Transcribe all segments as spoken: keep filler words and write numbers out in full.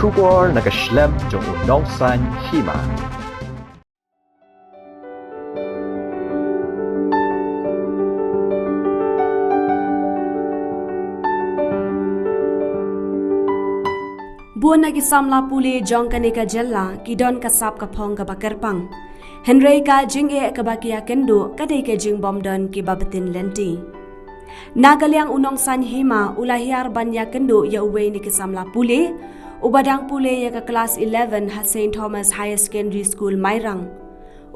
Khubor na ka shlem jong u Nongsaiñ Hima. Bun na ki samla pule jong kane ka jylla ki don ka sap ka phong kaba kyrpang. Hynrei ka jingeh kaba ki ïakynduh ka dei ka jingbym don kiba btin lynti. Na ka liang u Nongsaiñ Hima u la hiar ban ïakynduh ïa uwei na ki samla pule uba dang pule ïa ka klas eleven ha Saint Thomas Higher Secondary School Mairang.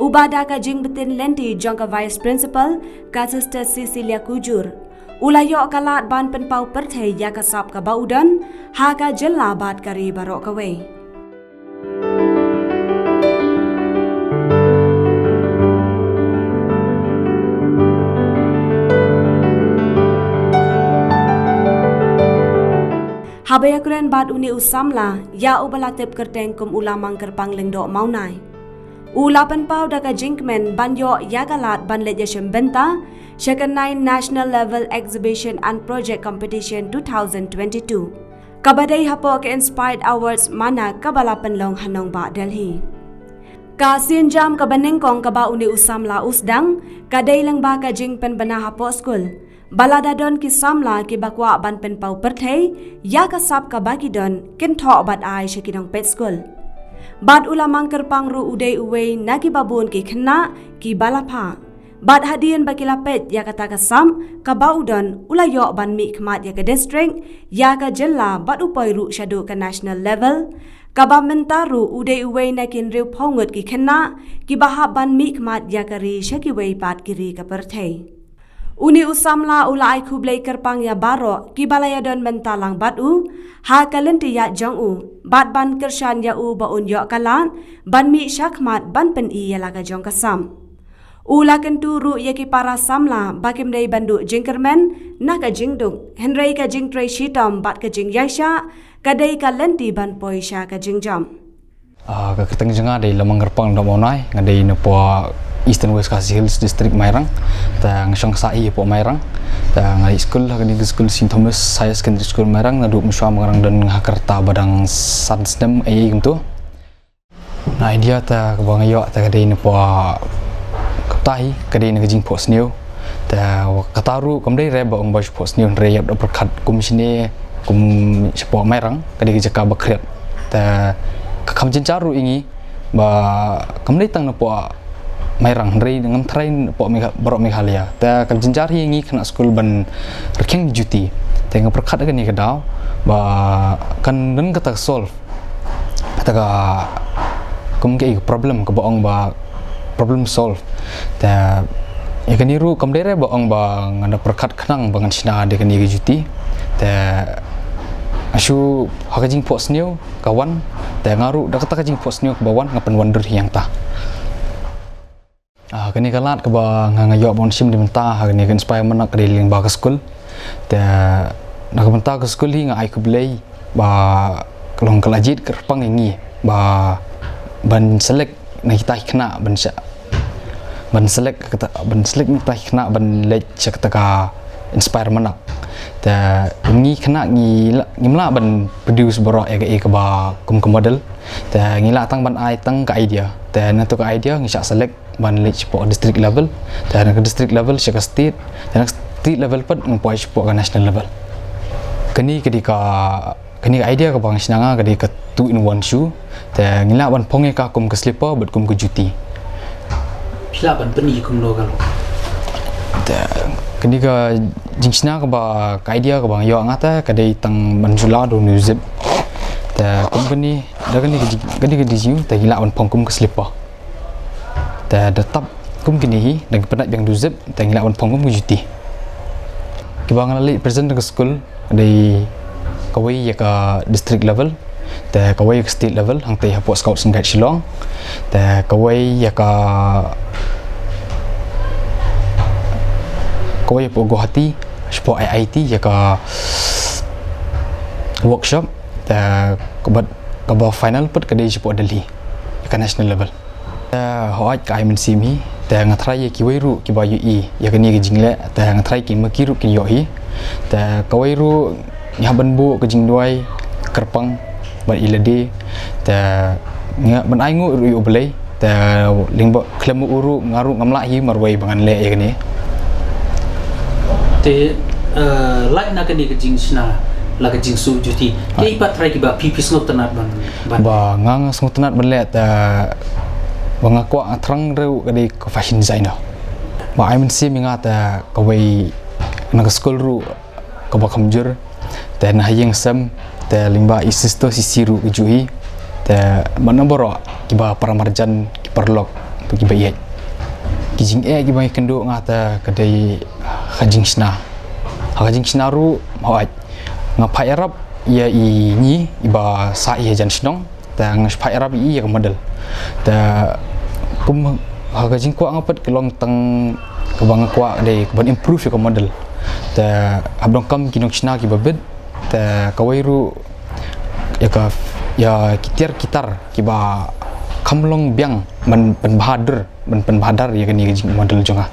Uba da ka jingbtin lynti jong ka Vice Principal, ka Sister Cecilia Kujur, u la ïoh ka lad ban pynpaw pyrthei ïa ka sap kaba u don ha ka jylla bad ka ri baroh kawei. Haba ïakren bad une u samla ïa uba la tip kyrteng kum u Lamang Kyrpang Lyngdoh Mawnai, u la pynpaw da ka jingkmen ban ïoh ïa ka lad ban leit ïashim bynta sha ka nine National Level Exhibition and Project Competition two thousand twenty-two, kaba dei hapoh ka Inspired Awards MANAC kaba la pynlong ha nongbah Delhi. Ka sienjam kaba nyngkong kaba une u samla u sdang ka dei lyngba ka jingpynbna hapoh skul, ba lada don ki samla kiba kwah ban pynpaw pyrthei ïa ka sap kaba ki don, kin thoh bad ai sha ki nongpeit skul. Bad u Lamang Kyrpang ruh u dei uwei na kiba bun ki khynnah kiba la phah. Bad hadien ba ki la peit ïa kata ka sap kaba u don, u la ïoh ban mihkhmat ïa ka district, ïa ka jylla bad u poi ruh shaduh ka national level, kaba mynta ruh u dei uwei na ki hynriewphew ngut ki khynnah kiba hap ban mihkhmat ïa ka ri sha kiwei pat ki ri ka pyrthei. Une u samla u la ai khublei kyrpang ïa baroh kiba la ïadon bynta lang bad u ha ka lynti ïaid jong u, bad ban kyrshan ïa u ba un ïoh ka lad ban mih shakhmat ban pyni ïa la ka jong ka sap. U la kyntu ruh ïa ki para samla ba kim dei ban duh jingkyrmen na ka jingduk, hynrei ka jingtrei shitom bad ka jingïaishah ka dei ka lynti ban poi sha ka jingjop. Ah, ka kyrteng jong nga dei Lamang Kyrpang Lyngdoh Mawnai, nga dei napoh Eastern West Khasi Hills District, Mairang. Te nga shong sah ïa poh Mairang. Te nga leit skul ha kane ka skul Saint Thomas Higher Secondary School Mairang, naduh mynshuwa ba nga dang don ha ka rta ba dang san snem ei ei kumto. Na idea te kaba nga ïoh te ka dei napoh, kata hi ka dei na ka jingphohsniew. Te kata ruh kam dei re ba ong ba shu phohsniew, hynrei ïa da pyrkhat kum shane, kum shapoh Mairang, ka dei ka jaka ba khriat. Te ka kam jynjar ruh ïa ngi ba kam dei tang napoh Mairang, hynrei ngam tharai napoh Megha-, baroh Meghalaya. Te ka jynjar hi ïa ngi khynnah skul ban rkhie juti. Te nga pyrkhat ha kane ka daw ba kan don kata ka solve, kata ka, kum ka problem kaba ong ba problem solve. Te ïa kane ruh kam dei re ba ong ba ngan da pyrkhat khnang ba ngan shna da kane ka juti. Te nga shu, ha ka jingphohsniew ka wan, te nga ruh da kata ka jingphohsniew kaba wan nga pynwandur hi hangta. Ah, kane ka lad kaba nga, nga ïoh ban shim da mynta ha kane ka Inspire MANAC ka dei lyngba ka skul. Te na ka bynta ka skul hi nga ai khublei ba ka long ka la jied kyrpang ïa ngi ba ban select na kita ki khynnah ban sha-, ban select kata, ban select na kita ki khynnah ban leit sha kata ka Inspire MANAC. Te ngi khynnah ngi la, ngim lah ban produce baroh ïa ka, ïa kaba kum ka model. Te ngi lah tang ban ai tang ka idea. Te na tu ka idea ngi shah select ban leit shapoh district level, te na ka district level sha ka state, te na ka state level pat ngan poi shapoh ka national level. Kane ka dei ka, kane ka idea kaba nga shna nga ka dei ka two in one shoe, te ngi lah ban phong ïa ka kum ka slipper bad kum ka juti. Phi lah ban pyni kumno ka long? Te kane ka jingshna kaba, ka idea kaba nga ïoh nga te ka dei tang ban jula da une u zip. Te kum kane, da kane ka jing-, kane ka jingïoh te ngi lah ban phong kum ka slipper. Te da tap kum kine hi, da ngi pynnait biang da u zip, te ngi lah ban phong kum ki juti. Kiba nga la leit present da ka skul, dei kawei ïa ka district level, te kawei ïa ka state level, hangtei hapoh Scouts and Guides Shillong, te kawei ïa ka, kawei hapoh Guwahati, shapoh I I T, ïa ka workshop, te kaba, kaba final pat ka dei shapoh Delhi, ïa ka national level. Te hooid ka ai mynsiem hi, te nga tharai ïa kiwei ruh kiba ïohi ïa kane ka jingleh, te nga tharai ki ma ki ruh kin ïohi. Te kawei ruh ngi hap ban buh ka jingduwai kyrpang Bad ïa lade te nga ban ai nguh ruh ïa U Blei te lyngba khlem u ruh nga ruh ngam lah hi marwei ba ngan leh ïa kane. Te, eh, lait na kane ka jingshna la ka jingsngewjuti. Kaei pat trai kiba phi phi sngewtynnat ban, ban. Ba nga nga sngewtynnat ban leh te ba nga kwah nga thrang ruh ka dei ka fashion designer. Ba ai mynsiem ïa nga te kawei na ka skul ruh kaba kham jur. Te na ha ïing sem te lyngba i sister sisi ruh ka juh hi. Te mano baroh kiba para marjan ki paralok kiba ïeit. Ki jingeh kiba ngi kynduh nga te ka dei ha ka jingshna. Ha ka jingshna ruh ma hooid nga phah ïarap ïa i ngi iba sah ïa jan shnong. Te nga shu phah ïarap ïa i ïa ka model. Te kum ha ka jingkwah nga pat ka long tang kaba nga kwah ka dei ban improve ïa ka model. Te hap donkam ki nongshna kiba bit. Te kawei ruh ïa ka, ïa ki tiar ki tar kiba kham long biang ban pynbha dur ban pynbha dar ïa kane ka jing model jong nga.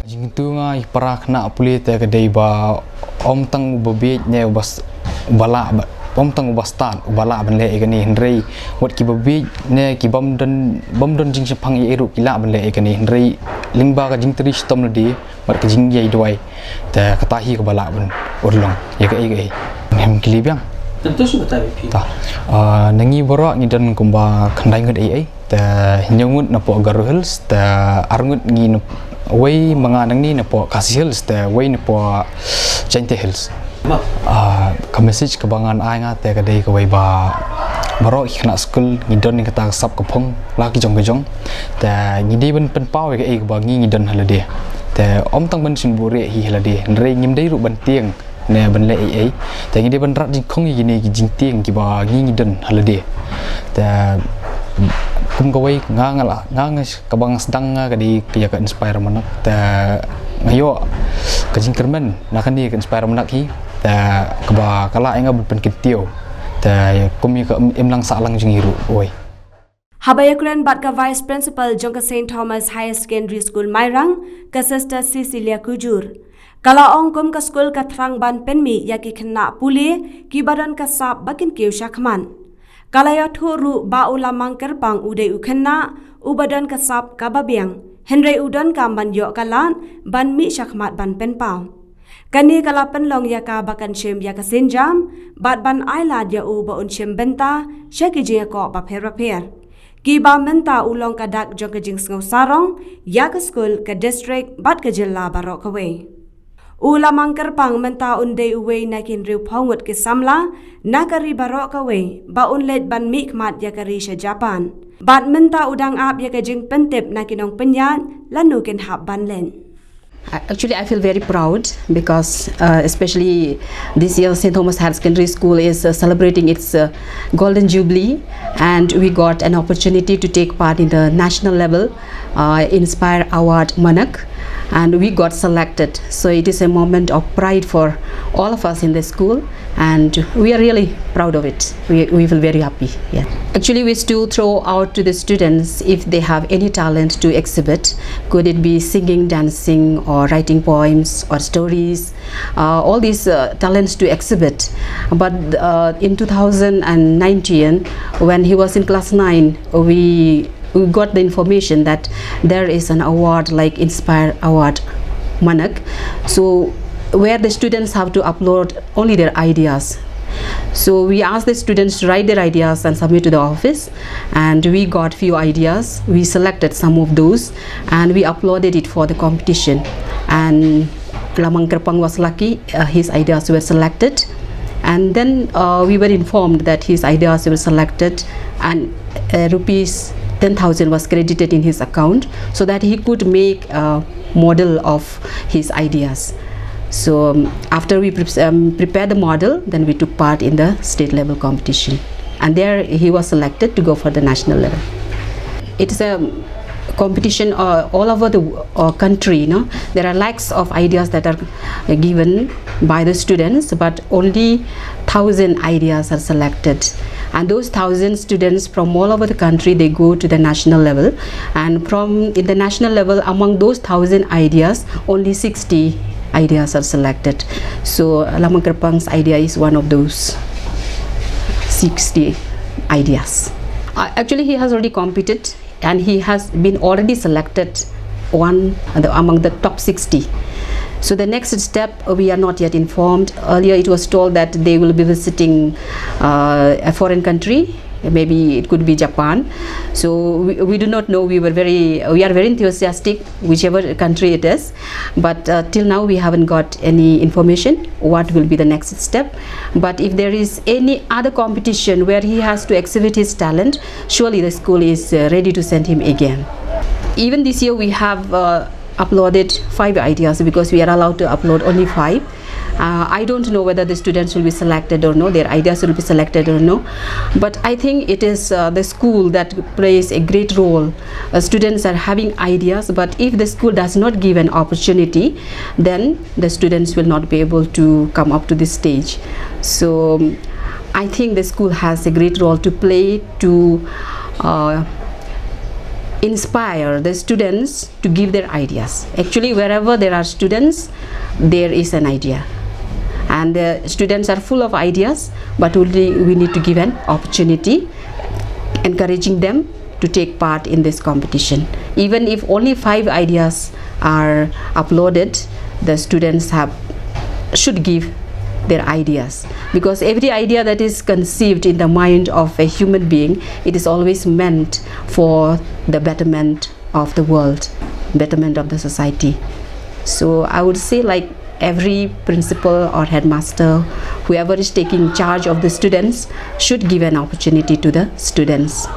Jingkyntu nga ïa para khynnah pule te ka dei ba ym tang uba bieit ne uba s-, uba lah ba, ym tang uba stad uba lah ban leh ïa kane hynrei wat kiba bieit ne ki bym don, bym don jingshemphang ïa ei ruh ki lah ban leh ïa kane hynrei lyngba ka jingtrei shitom lade bad ka jingïai duwai te kata hi kaba lah ban urlong ïa kaei kaei. Ngam kylli biang. Tentu shu batai phi. Ta. Ah, na ngi baroh ngi don kumba khyndai ngut ei ei. Te hynñiew ngut napoh Garo Hills, te ar ngut ngi nap-, wei ma nga nangne napoh Khasi Hills, te wei napoh Jaintia Hills. Ah, ka message kaba ngan ai nga te ka dei kawei ba baroh ki khynnah skul ngi don ïa kata ka sap ka phong la ki jong ka jong. Te ngi dei ban pynpaw ïa kaei kaba ngi ngi don ha lade. Te ym tang ban sngewbha hi ha lade, hynrei ngim dei ruh ban tieng ne ban leh ei ei. Te ngi dei ban rat jingkhong ïa kine ki jingtieng kiba ngi ngi don ha lade. Te kum kawei nga nga la, nga nga kaba nga sdang nga ka dei ïa ka Inspire Manak. Te nga ïoh ka jingkyrmen na kane ka Inspire Manak hi. Te kaba ka la ïa nga ban pynkyntiew. Te kum ïa ka im-, imlang sahlang jong ngi ruh, wei. Haba ïakren bad ka Vice Principal jong ka Saint Thomas Higher Secondary School Mairang, ka Sister Cecilia Kujur, ka la ong kum ka skul ka thrang ban pynmih ïa ki khynnah pule kiba don ka sap ba kin kiew shakhmat. Ka la ïathuh ruh ba u Lamang Kyrpang u dei u khynnah uba don ka sap kaba biang, hynrei u donkam ban ïoh ka lad ban mih shakhmat ban pynpaw. Kane ka la pynlong ïa ka ba kan shim ïa ka sienjam bad ban ai lad ïa u ba un shim bynta sha ki jingïakob bapher bapher, kiba mynta u long ka dak jong ka jingsngew sarong ïa ka skul, ka district bad ka jylla baroh kawei. U Lamang Kyrpang mynta un dei uwei na ki hynriewphew ngut ki samla na ka ri baroh kawei ba un leit ban mihkhmat ïa ka ri sha Japan. Bad mynta u dang ap ïa ka jingpyntip na ki nongpynïaid lano kin hap ban leit. I- Actually, I feel very proud because, uh, especially this year, Saint Thomas Higher Secondary School is, uh, celebrating its, uh, Golden Jubilee, and we got an opportunity to take part in the national level, uh, Inspire Award Manak, and we got selected. So it is a moment of pride for all of us in the school, and we are really proud of it. We, we feel very happy. Yeah. Actually, we still throw out to the students if they have any talent to exhibit, could it be singing, dancing, or writing poems or stories, uh, all these, uh, talents to exhibit. But, uh, in two thousand nineteen, when he was in class nine, we we got the information that there is an award like Inspire Award Manak. So where the students have to upload only their ideas. So we asked the students to write their ideas and submit to the office, and we got few ideas. We selected some of those and we uploaded it for the competition. And Lamang Kyrpang was lucky, uh, his ideas were selected. And then, uh, we were informed that his ideas were selected and, uh, rupees ten thousand was credited in his account so that he could make a model of his ideas. So, um, after we pre- um, prepared the model, then we took part in the state level competition. And there he was selected to go for the national level. It's a competition, uh, all over the, uh, country, you know. There are lakhs of ideas that are given by the students, but only thousand ideas are selected. And those thousand students from all over the country, they go to the national level. And from in the national level, among those thousand ideas, only sixty ideas are selected. So Lamang Kyrpang's idea is one of those sixty. ideas. Uh, actually, he has already competed and he has been already selected one the, among the top sixty. So the next step, uh, we are not yet informed. Earlier, it was told that they will be visiting uh, a foreign country. Maybe it could be Japan. So we, we do not know. We were very, we are very enthusiastic, whichever country it is. But uh, till now, we haven't got any information what will be the next step. But if there is any other competition where he has to exhibit his talent, surely the school is uh, ready to send him again. Even this year, we have uh, uploaded five ideas because we are allowed to upload only five. Uh, I don't know whether the students will be selected or no, their ideas will be selected or no. But I think it is uh, the school that plays a great role. Uh, students are having ideas, but if the school does not give an opportunity, then the students will not be able to come up to this stage. So um, I think the school has a great role to play to uh, inspire the students to give their ideas. Actually, wherever there are students, there is an idea. And the students are full of ideas, but only we need to give an opportunity, encouraging them to take part in this competition. Even if only five ideas are uploaded, the students have should give their ideas, because every idea that is conceived in the mind of a human being, it is always meant for the betterment of the world, betterment of the society. So I would say, like, every principal or headmaster, whoever is taking charge of the students, should give an opportunity to the students.